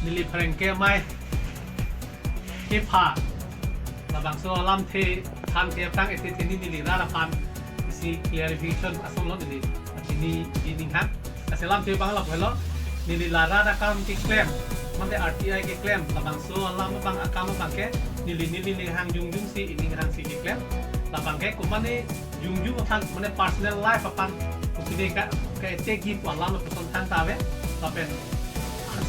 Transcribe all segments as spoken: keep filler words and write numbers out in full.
neli pherangke amei kepha labangso alamthe thanthe aphrang ete teni neli rat aphan isi clarification asonlo neli chini di ninghang. Lasi alamthe abang lapu helo, neli la rat akam keklem, mate R T I keklem, labangso alam abang akam abangke neli neli ninghang jongjongsi, ninghangsi keklem. Labangke komatne jongjong aphan, mane personal life aphan kopine ka, ka-attack ji pu alam lapuson thangta ave. Lapen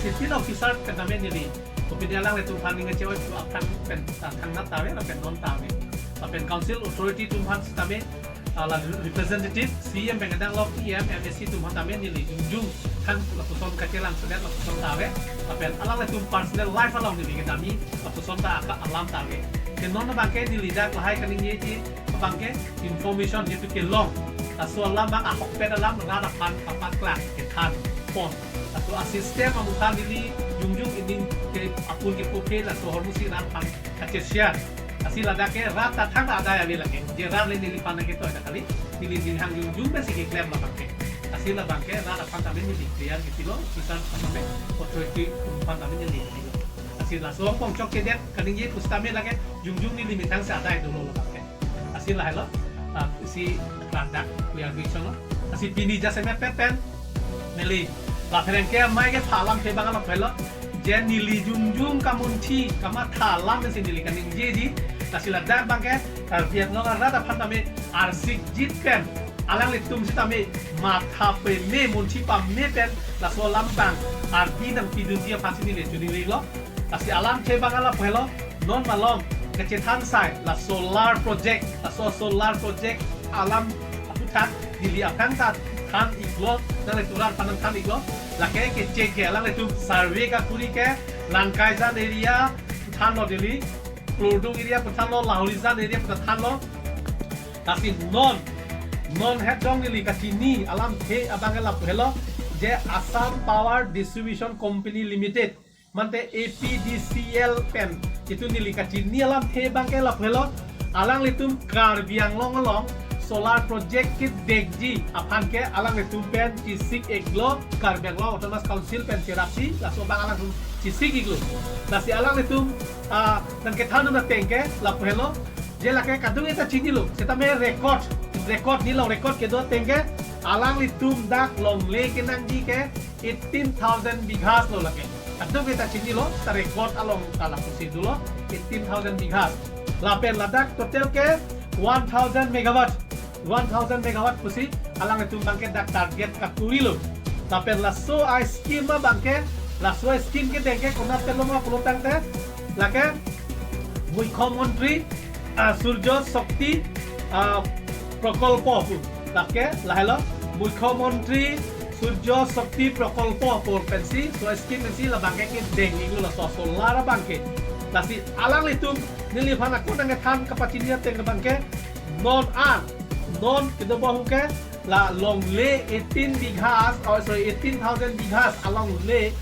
city officer pen tame neli kopine alanglitum aphan ning kachoi pu aphan pen ta thangnat ta ave, lapen non ta ave. Lapen council authority atum aphan sitame, ah, la representative C E M pen kedang lok E M, M A C atum aphan tame neli jongjong thang lapuson kachelang sedet lapuson ta ave. Lapen alanglitum personal life along neli kedam ji lapuson ta aka alam ta ave. Ke non abangke neli dak lahai kaningjeji abangke information jitu kelong. Laso alam abang ahokpet alam rat aphan kapaklang kethan pon. Laso a-system amukha neli jongjong ining ke apun kepuphe laso ahormu si rat aphan kacheshare. Lasi ladak ke rat ta thang adai ave lake. Je rat le neliphan nangketoi ta kali. Neli ninghang jongjong pensi keklem labangke. Lasi labangke rat aphan tame neli clear kepilo, officer aphan tame, authority atum aphan tame neli kepilo. Lasi laso pongchok kedet kaningje pusitame lake jongjong neli methang si adai dolo labangke. Lasi lahelo, ah, isi ladak we are reaching lo. Lasi pini jasemet pen pen neli la pherangke amei kepha alamthe abang lapu helo, je neli jongjong kamunthi kamatha alam si neli kaningjeji. Lasi ladak abangke, ah, Karbi Anglong arat aphan tame arsikjit pen alanglitum sitame matha peme munthi pame pen laso alam abang ardi nangpidunji aphansi neli choningri lo. Lasi alamthe abang lapu helo, non malom kachethan sai la solar project, laso solar project alam aputhak neli aphrang ta than iklo, nanglitum rat aphan nangthan iklo. Lake kecheng ke alanglitum survey kakuri ke Langkaijan area pu thanlo, Delhi Purdung area pu thanlo, Lahorijan area pu thanlo. Lasi non, non het dong neli kachini alamthe abang lapu helo, je Assam Power Distribution Company Limited, mate A P D C L pen, jitu neli kachini alamthe abangke lapu helo, alanglitum Karbi Anglong along solar project kedengji aphan ke alanglitum pen chisik iklo, Karbi Anglong Autonomous Council pen cherapsi, laso abang alanglitum chisik iklo. Lasi alanglitum, ah, nangkethan dun ateng ke lapu helo, je lake kadokave ta chinilo, sitame record, record nilo, record kedo ateng ke alanglitum dak longle kenangji ke eighteen thousand bighas lo lake. Kadokave ta chinilo, ta record along ta lapusi dolo, eighteen thousand bighas. Lapen ladak total ke one thousand megawatt, one thousand megawatt pusi alanglitum abangke dak target kakurilo. Lapen laso a-scheme abangke, laso a-scheme kedeng ke konat pen lo ma pulo tangte, lake Mukhyamantri, ah, Surya Shakti, ah, Prakalpa pu. Lake lahelo, Mukhyamantri Surya Shakti Prakalpa pu pensi, so scheme pensi labangke kedeng iklo laso solar abangke. Lasi alanglitum neliphan ako nangkethan kapachini ateng abangke, non an, non kedo bahung ke la longle eighteen bighas, oh, sorry, eighteen thousand bighas alongle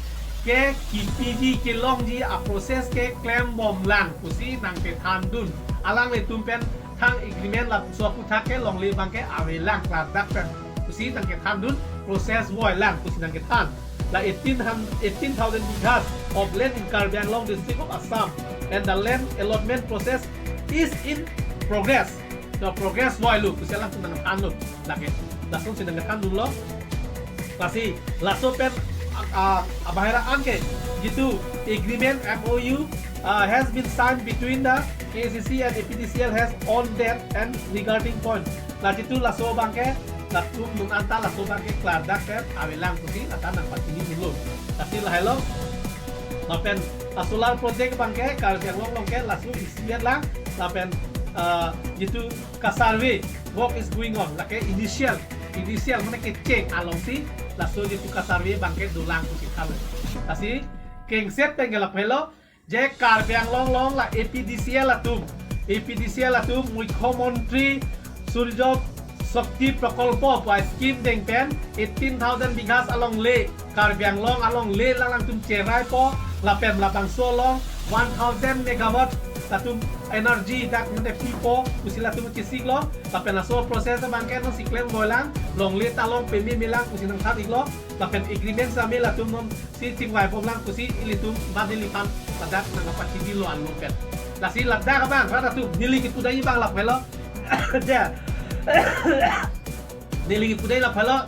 ke kipiji kelongji a-process ke klembomlang pusi nangkethan dun. Alanglitum pen thang agreement laso aputhak ke longle abangke avelang ladak pen pusi nangkethan dun, process voilang pusi nangkethan. La eighteen hundred, eighteen thousand bighas of land in Karbi Anglong district of Assam, and the land allotment process is in progress. So progress voilo pusi alanglitum nangthanlo lake. Lasonsi nangthan dunlo. Lasi laso pen, ah, ah, abahera anke jitu agreement, M O U, ah, has been signed between the K A C C and A P D C L has on that and regarding point. La jitu laso abangke, latum non anta laso abangke klardak pen avelang pusi lata nangpachini dunlo. Lasi lahelo. Lapen a-solar project abangke Karbi Anglong along ke laso isi lang. Lapen, ah, jitu ka-survey work is going on. Lake initial, initial mane kecheng alongsi laso jitu ka-survey abangke dolang pusi thalo. Lasi kengset pen ke lapu helo, je Karbi Anglong along la A P D C L atum, A P D C L atum Mukhyamantri Surya Shakti Prakalpa pu a-scheme deng pen eighteen thousand bighas alongle, Karbi Anglong alongle alangtum cheraipo, lapen labangso along one thousand megawatt latum energy dak mate pipo pusi latum chesiklo, lapen laso process abangke non si klem boilang, longle ta long peme melang pusi nangthan iklo, lapen agreement same latum non si chingvai bomlang pusi ilitum ba neliphan ladak nangkapachini lo alo pen. Lasi ladak abang rat atum neli kipudai abang laphelo. Ja. Neli kipudai laphelo.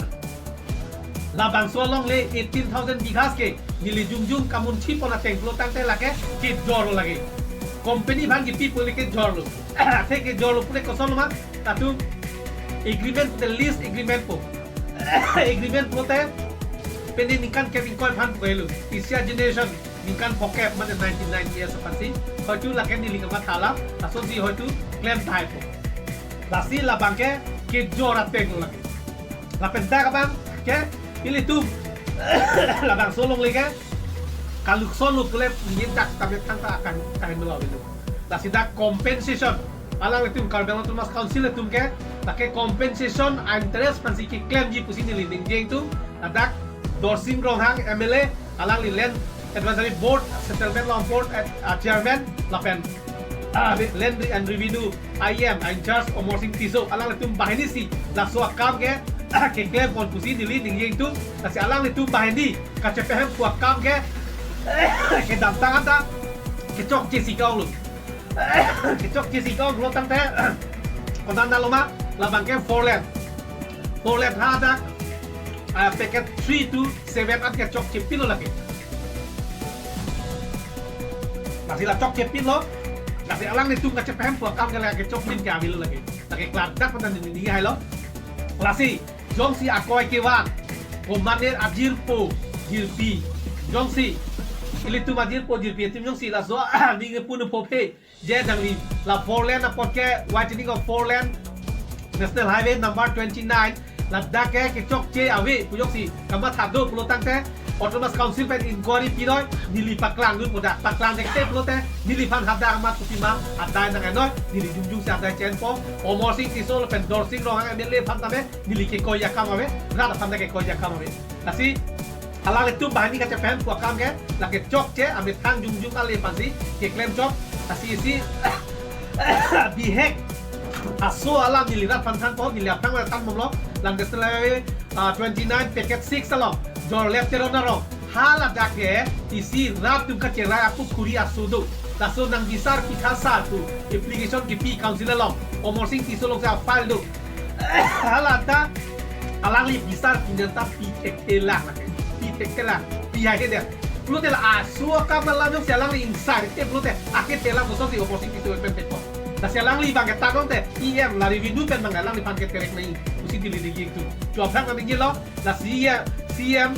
Labangso alongle eighteen thousand bighas ke neli jongjong kamunthi pon ateng pulo tangte lake kejor lake. Company aphan kipi pule kejor lo. Athe kejor lo pule koson lo ma, latum agreement pute lease agreement po. Agreement pute pene ningkan kep ingkoi aphan pu lo. Isi a generation ningkan phokep mane ninety-nine years aphansi. Hoitu lake neli kamatha alam, lasonsi hoitu klem tahai po. Lasi labangke kejor ateng lo lake. Lapen dak abangke ilitum labangso alongle ke kalukson lo pule neli dak tame thangta akan kahen lo avelo. Lasi dak compensation, alanglitum Karbi Anglong Autonomous Council atum ke lake compensation a interest aphansi keklemji pusi neli ningjeng tu, ladak Dorsing Ronghang M L A, alangli Land Advisory Board, Settlement Law Board at, uh, Chairman, lapen, uh, Land and Revenue I M in charge Amarsing Tisso, alanglitum banghini si laso akam ke keklem pon pusi neli ningjeng tu, lasi alanglitum banghini kachepehemphu akam ke kedamtang anta kechokche si ke-ong lo. Kechokche si ke-ong lo tangte, konat lo ma, labangke four lane. Four lane hadak, ah, packet three to seven an kechokche pilo lake. Lasi la chokche pilo, lasi alanglitum kachepehemphu akam ke lake choklim ke avelo lake. Lake klardak patan neli ninghelo. Lasi jongsi akoi kevang, komatne ajirpo jirpi, jongsi ilitum ajirpo jirpi atum jongsi laso ning punu phophe, je nangli la four lane apot ke widening of four lane National Highway number twenty-nine, ladak ke kechokche ave pu jongsi kamatha do pulo tangte, Autonomous Council pen inquiry pinoi, neli paklang dun pu dak, paklang dekte pulote neliphan hadak amat kopi ma adai nang-enoi, neli jongjong si adai chenpo, Amarsing Tisso lapen Dorsing Ronghang M L A aphan tame neli kekoi akam ave, rat aphan ta kekoi akam ave. Lasi alanglitum banghini kachepehemphu akam ke lake chokche, amethang jongjong ale aphansi keklem chok. Lasi isi bihek aso alam neli rat aphan thanpo, neli aphrang le than bomlo, lang National Highway, ah, twenty-nine packet six along, Jorlep Teron arong, haladak ke isi rat atum kacherai apukhuri aso do. Laso nang bisar pitha sa tu application kipi council along, Amarsing Tisso along si a-file do. Halata alangli bisar pinanta pi thekthelang lake. Pi thekthelang. Pi haihe der. Pulote la aso akam alam jongsi alangli ingsai te pulote ake thelang kosonsi Amarsing Tisso pen thekpo. Lasi alangli abangke tangte E M la revenue pen abang alangliphan keterek nai pusi neli ningjeng tu. Chua phang kami gilo, la C E M, C E M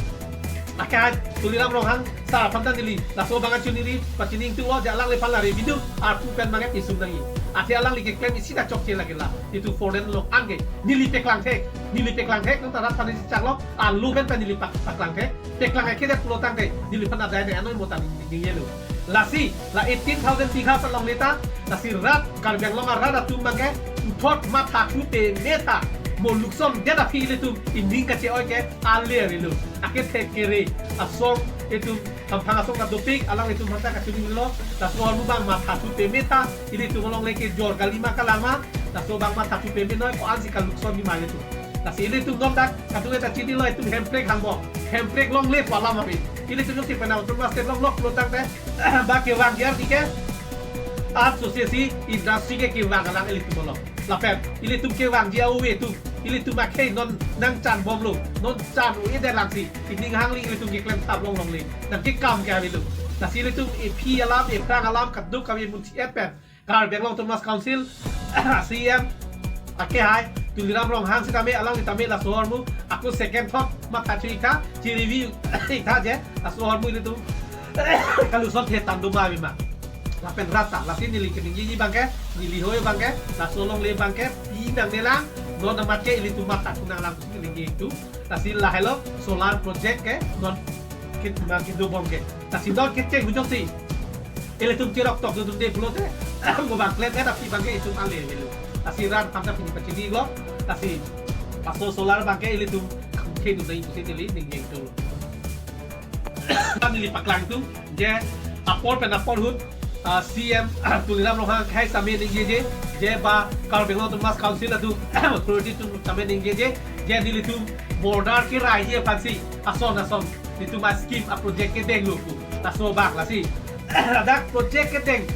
akehai Tuliram Ronghang sar aphan ta neli laso abang achu neli pachini ingtung lo, je alangliphan la revenue arpu pen abangke pisum nangji. Athe alangli keklem isi ta chokche lake la. Itum four lane along anke neli peklang thek, neli peklang thek, nonta rat aphan isi chaklo, alo pen ta neli pak-, paklang thek. Peklang akhede pulo tangte neliphan adai ne anoi mo ta ning, ningjelo. Lasi la eighteen thousand bighas alongle ta, lasi rat Karbi Anglong arat atum abangke puthot matha thu peme ta, mo lukson det aphi ilitum ining kache-oi ke ale avelo. Akethek kere asong itum, kamphang asong ta dopik, alanglitum aphanta kachini lo, laso ahormu abang matha thu peme ta, ilitum alongle kejor kali ma kalang ma, laso abang matha thu peme noi, ko-ansi kalukson ni ma ilitum. Lasi ilitum non dak kadung ta chinilo, itum hemprek hangbom. Hemprek longle pu alam ave. Ilitum jongsi penang Autonomous State longlok pulo tangte, ba kevangji arni ke art sose si industry ke kevang alang ilitum along. Lapen ilitum kevangji a-ove atum, ilitum akhei non nangchan bomlo, non chan-o-e det langsi, ining hangli ilitum keklem thap long longle. Nangkekam ke avelo. Lasi ilitum ephi alam, ephrang alam kadokave munthi-et pen Karbi Anglong Autonomous Council C E M akehai Tuliram Ronghang sitame, alangli tame laso ahormu ako second thought matha thu-ik tha, chi-review-ik tha je, laso ahormu ilitum kalukson the tando ma ave ma. Lapen rat ta, lasi neli keningjeji abangke, neli hoi abangke, laso alongle abangke pi nangnelang, non amat ke ilitum matha thu nanglang pusi keningje ingtung. Lasi lahelo solar project ke non kit ma kido bom ke. Lasi non kit cheng hujok si ilitum cherok tok dun dun de pulote, mo bang klem et aphi abangke itum ale avelo. Lasi rat aphanta pini pachini lo. Lasi laso solar abangke ilitum khe dun dai pusi neli ningjeng tu. Neli paklang tu je apor pen apor ahut ah, C M Tuliram Ronghang hai sitame ningjeje, je ba Karbi Anglong Autonomous Council atum authority atum sitame ningjeje, je nelitum border kerai aphansi ason ason nelitum a-scheme a-project kedenglo pu. Laso abang lasi ladak project kedeng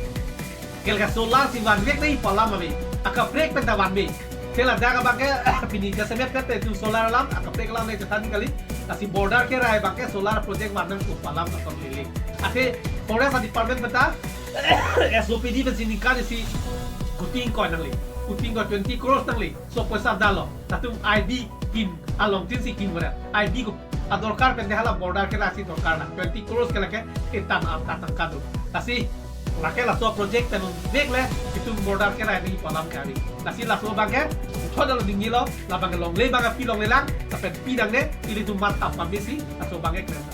ke la solar si vanvek nangji pu alam ave. Akaprek pen ta vanve. Ke ladak abang ke pini jasemet pet pen tu solar alam, akaprek alam le chethan kali. Lasi border kerai abang ke solar project van nangji pu alam ason lele. Athe forest department pen ta S O P D pensi ningkan isi kuti ingkoi nangle. Kuti ingkoi twenty crores nangle. So poisa dalo. Latum I B kim along tin si kim kore. I B ko adorkar pen de hala border kerai si dorkar na. Twenty crores ke lake itan alta tangka do. Lasi lake laso project pen vek le itum border kerai nangji pu alam ke ave. Lasi laso abang ke thot dalo ningjelo, labang ke longle abang ke pi longlelang, lapen pi nangne, ilitum mat tap pamesi, laso abang ke keren.